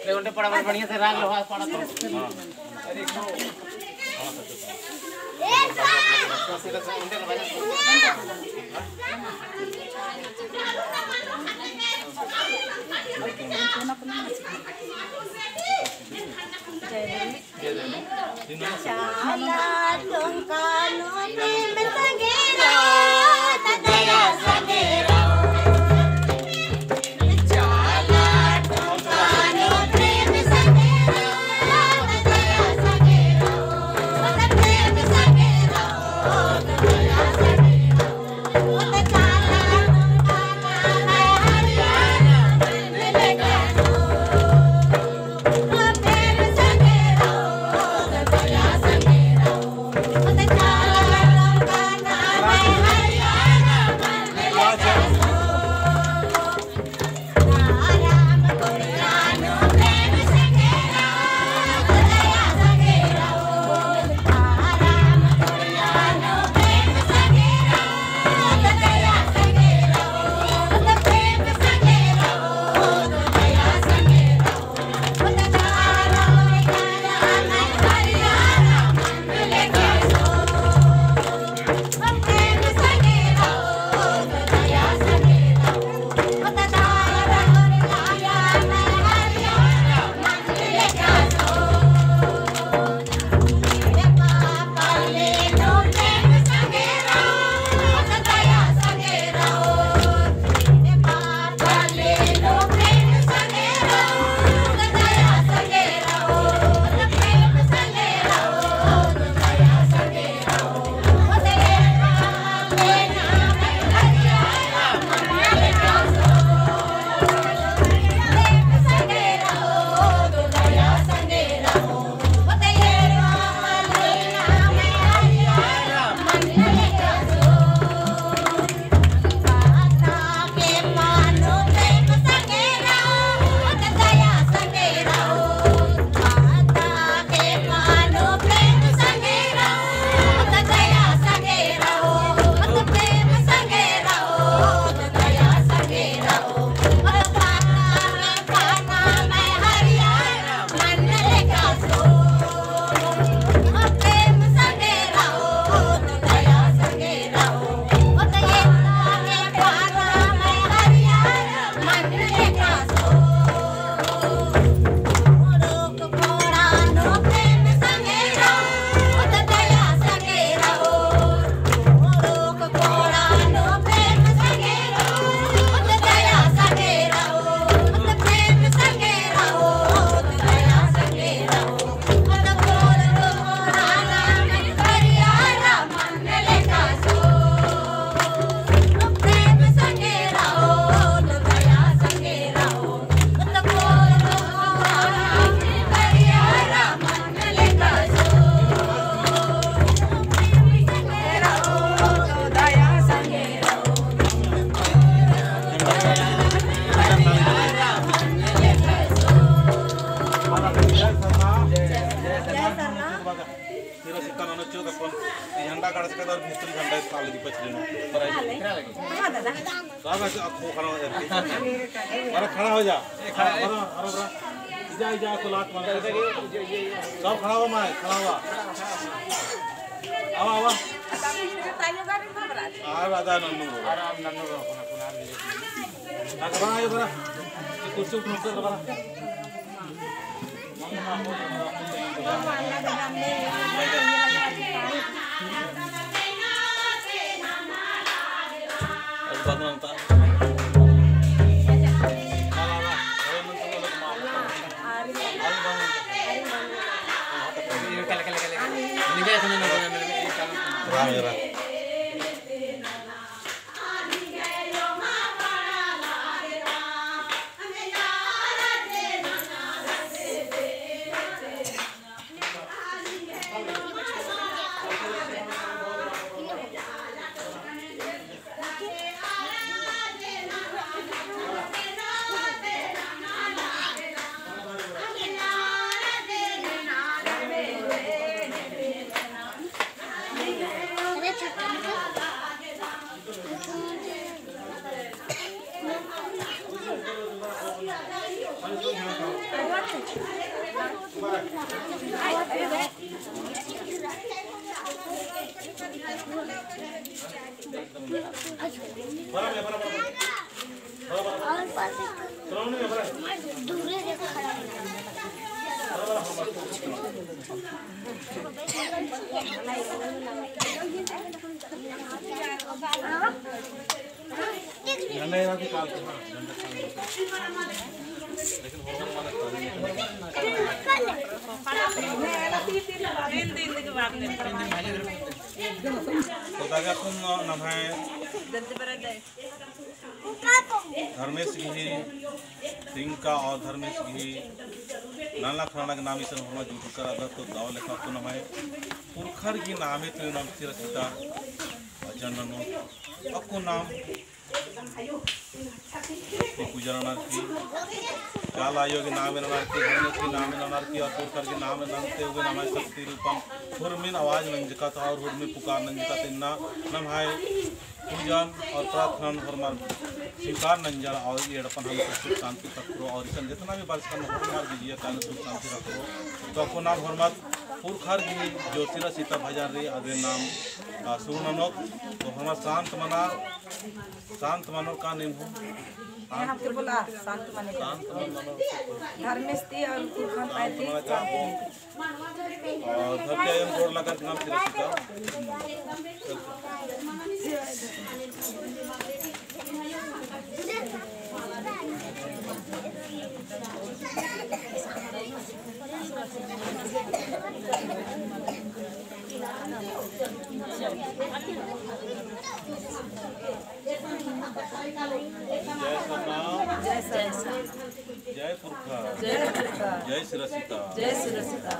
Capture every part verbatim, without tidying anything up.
अरे, उनके पड़ा, बढ़िया से राग लो, हाँ, पड़ा तो। हाँ। तेरा सिक्का ननो चो तपन झंडा काड़ा से कदर भीतर झंडा काले दी पछले नो। पर आई। हाँ, दादा। सब ऐसे आपको खड़ा हो जाते। अरे खड़ा हो जा। खड़ा, खड़ा, खड़ा, खड़ा। इजा, इजा, को लात मार। सब खड़ा हो माय, खड़ा हो। आवा, आवा। आ, राजा नन्नू। आराम नन्नू। आ, बरा, आयो, बरा। ये कुर्सी उठ कर, बरा। तो दागा कुन नम्है धर्मेस गही, तिंका और धर्मेस गही नलख नलख नाम इसन होरमा जुटकर आदर तो दव लेखा तो नम्है पुरखर गही नामे तो नाम सिरासिता अजन ननो अक्कु नाम लक्ष्मी पूजा ननर की, काला आयो के नामे ननर की, धर्मेस के नामे ननर की, और पुरखर के नामे ननते हुए नम्है शक्ति रूपन हुरमिन आवाज नंजकत और हुरमिन पुकार नंजकत इन्ना नम्है पूजन और प्रार्थना होरमर स्वीकार नंजर और एड़पन हम सुख शांति रखरो और इसन जितना भी बरचकन होरमर भी जिया काल सुख शांति रखरो। तो अक्कु नाम होरमर पुरखर गही जो सिरासिता भजन रई अदे नाम, आ, शुरू ननोत। तो होरमर शांत मना शांत मनो का नीम हूँ। यहाँ पे बोला, शांत मनो। शांत मनो। धर्मेस ती और पुरखन पाए ती शांत मनो। और धरती आयन गोड़ लगा के नाम सिरासिता। जय सरना। जय सरना। जय पुरखा। जय पुरखा। जय सिरासिता। जय सिरासिता।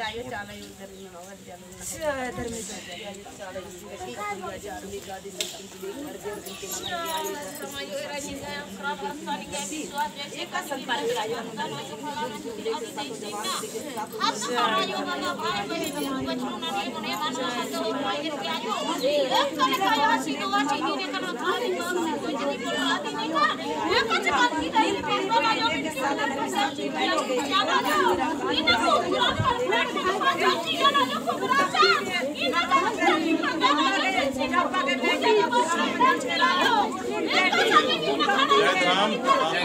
जय धर्म। जय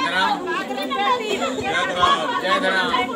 धर्म। जय धर्म। जय धर्म।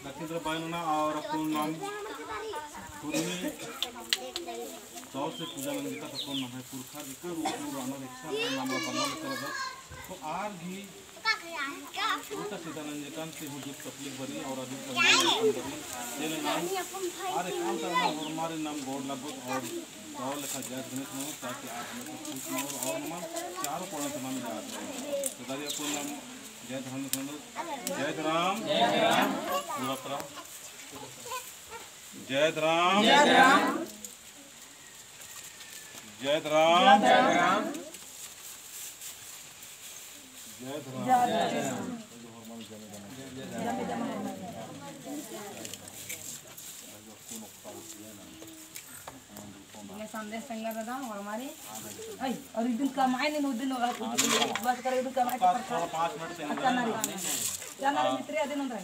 लखींद्र बायलना और अपन नाम कुर्मी सौ से पूजा नंजका तको नम्है पुरखा जिका रूप में राना रिक्शा में नाम बदल कर। तो आर भी उल्टा सीधा नंजकन से हूँ दुख तकलीफ बरी और अधिक बरी। तेरे नाम आर एकाम तरना होरमारे नाम गोड़ लगोत और दव लेखा जय धनेश नाम, ताकि आर हमें सब कुछ नाम और नाम चारों कोण से नाम याद रहे। तो दादी अपन नाम जय धर्म, जय धर्म। जय धर्म। जय धर्म। जय धर्म। जय धर्म। ये संदेश संगा दादा, और हमारे, आई, और इदिन कमाए नहीं, उदिन, बस कर, इदिन कमाए तो थोड़ा पाँच मिनट से अंदर चना रे, चना रे मित्र, अदिन उंदरा।